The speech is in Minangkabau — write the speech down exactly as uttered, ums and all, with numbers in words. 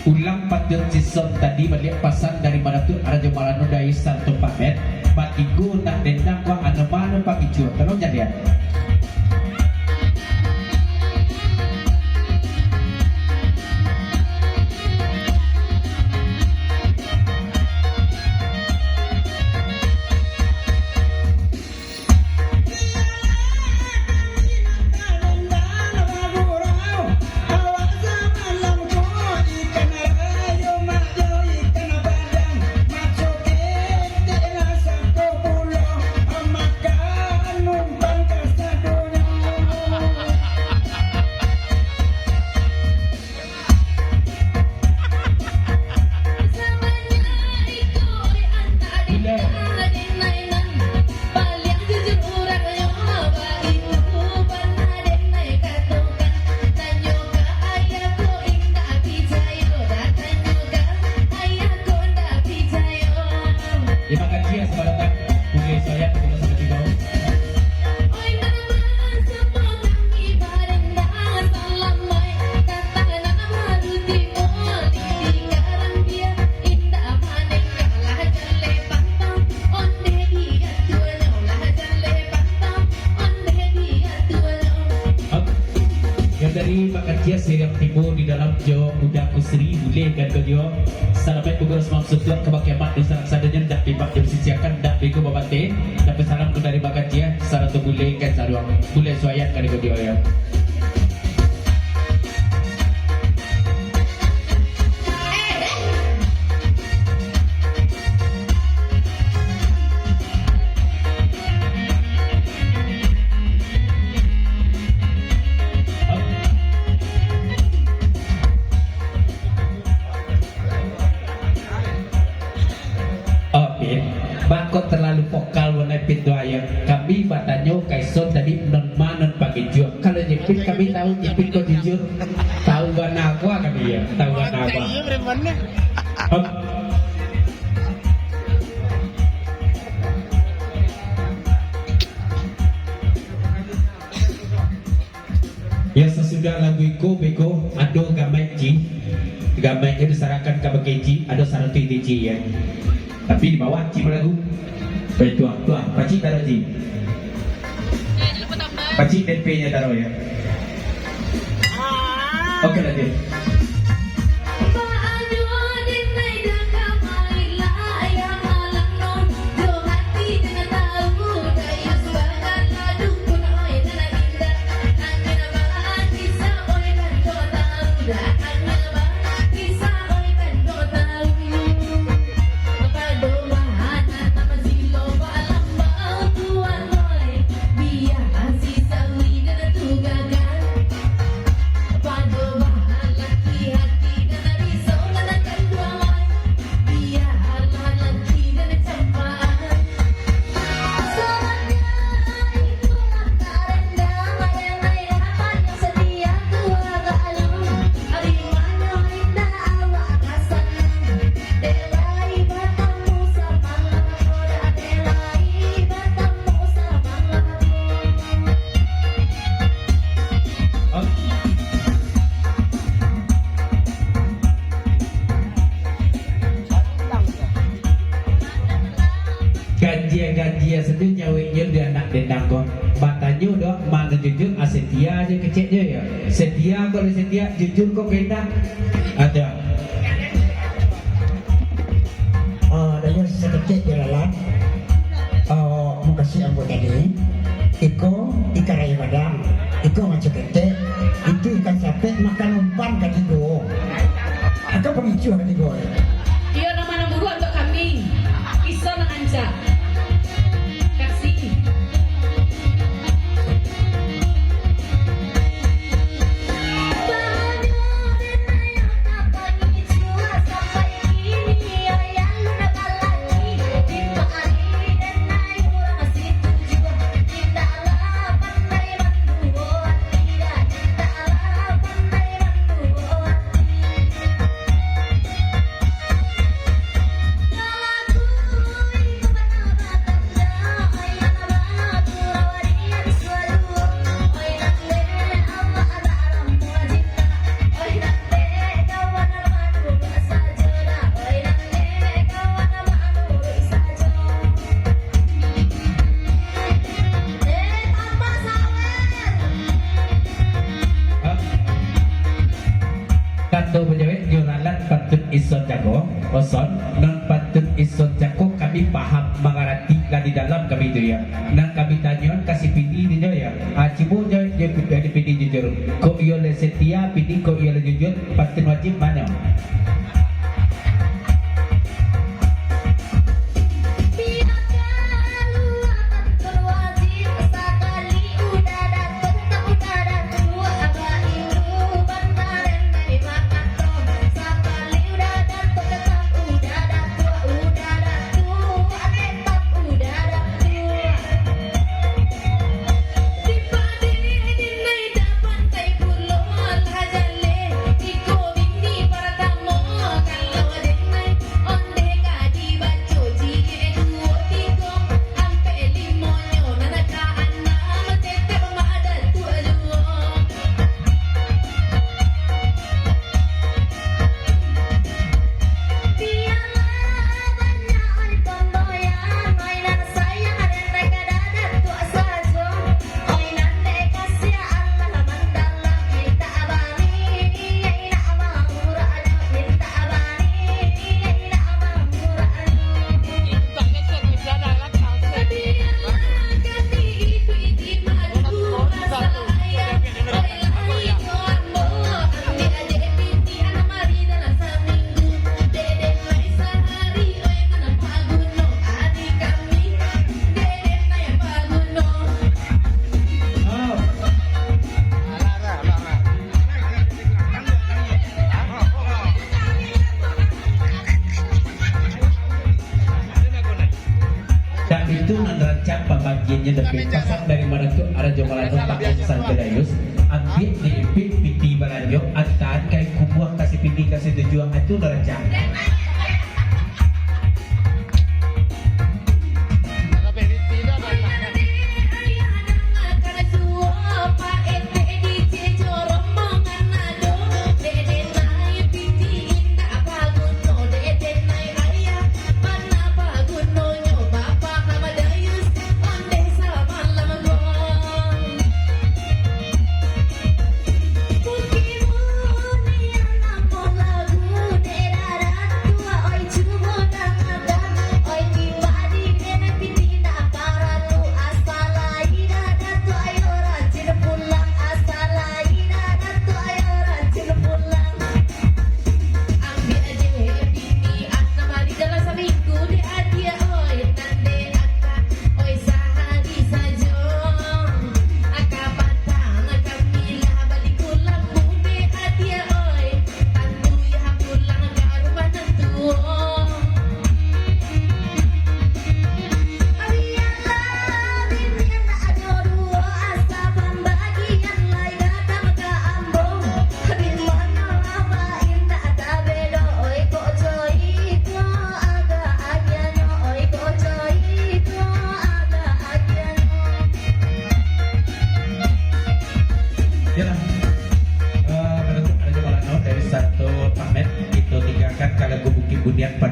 Ulang pantun sison tadi baliak pasan dari Datuak Rajo Malano Dayuh sarato Pak Bet, batigo nak dendang ko anu mano pangicua, tolong jadian. Terima kasih ya, selamat datang. Oke, saya terima kasih juga. Yang tadi Mak Kacia siriang tibo di dalam jo Uda Kusri, bulih kan ko juo. Salamaik pukua samalam susuak ka bakiamat dosa sadonyo, ndak bibak disisiakan, ndak bego babateh. Dapek salam dari Mak Kacia, sarato bulih kan saruang. Bulih suayan kan ko juo yo. Oke, bako terlalu vokal wanai pintu ayah. Kami batanyo ka ison tadi, non ma non pangicua. Kalau Jipin kami tahu, Jipin ko jujur. Tahu bana ko kami ya, tahu bana ko. Iya, bener-bener. Hop. Ya, sasudah lagu iko, beko ado gamaik, Ji. Gamaiknyo disarahkan kabake Ji, ado saratus di Ji, ya. Tapi di bawah Ji balagu. Baik, tuah, tuah. Pacik taruh, Ji. Pacik tempenyo taruh, ya. Oke, lanjut. Ganjia-ganjia sajo jaweknyo di anak dendang ko. Batanyo doh, mano jujur, ah, setia ajo keceknyo yo. Setia ko lah setia, jujur ko ka indak. Ado. Ah, Dayuh saketek di lalan. Ah, mukasuik ambo tadi, iko ikan rayo gadang, iko maco ketek, itu ikan sapek makan umpan katigo. Aka pangicuah katigo, eh. Iyo, nan ma nan buruak untuak kami. Iso nan rancak. Kasih. Atau bajawek jo lalat pantun ison cako, oson, nan pantun ison cako kami paham, mangarati, lah di dalam kami tu, ya. Nan kami tanyoan ka si Pidi tu jo, ya. Ah, cubo jo, jo, jo Pidi jujur. Kok iyo lah setia, Pidi, kok iyo lah jujur, pantun wajib mano? Dak itu nan rancak pambagiannyo, dapek pasang dari Maratuk Rajo Malano, Pak Hasan Kedayus, ambiak di ipik piti balanjo, antaan ka kubuang ka si Pidi ka si Tujuang, itu nan rancak. Yolah. Eh, manutup Rajo Malano dari Santo Pamit, kito tinggakan ka lagu Bukik Bunian, part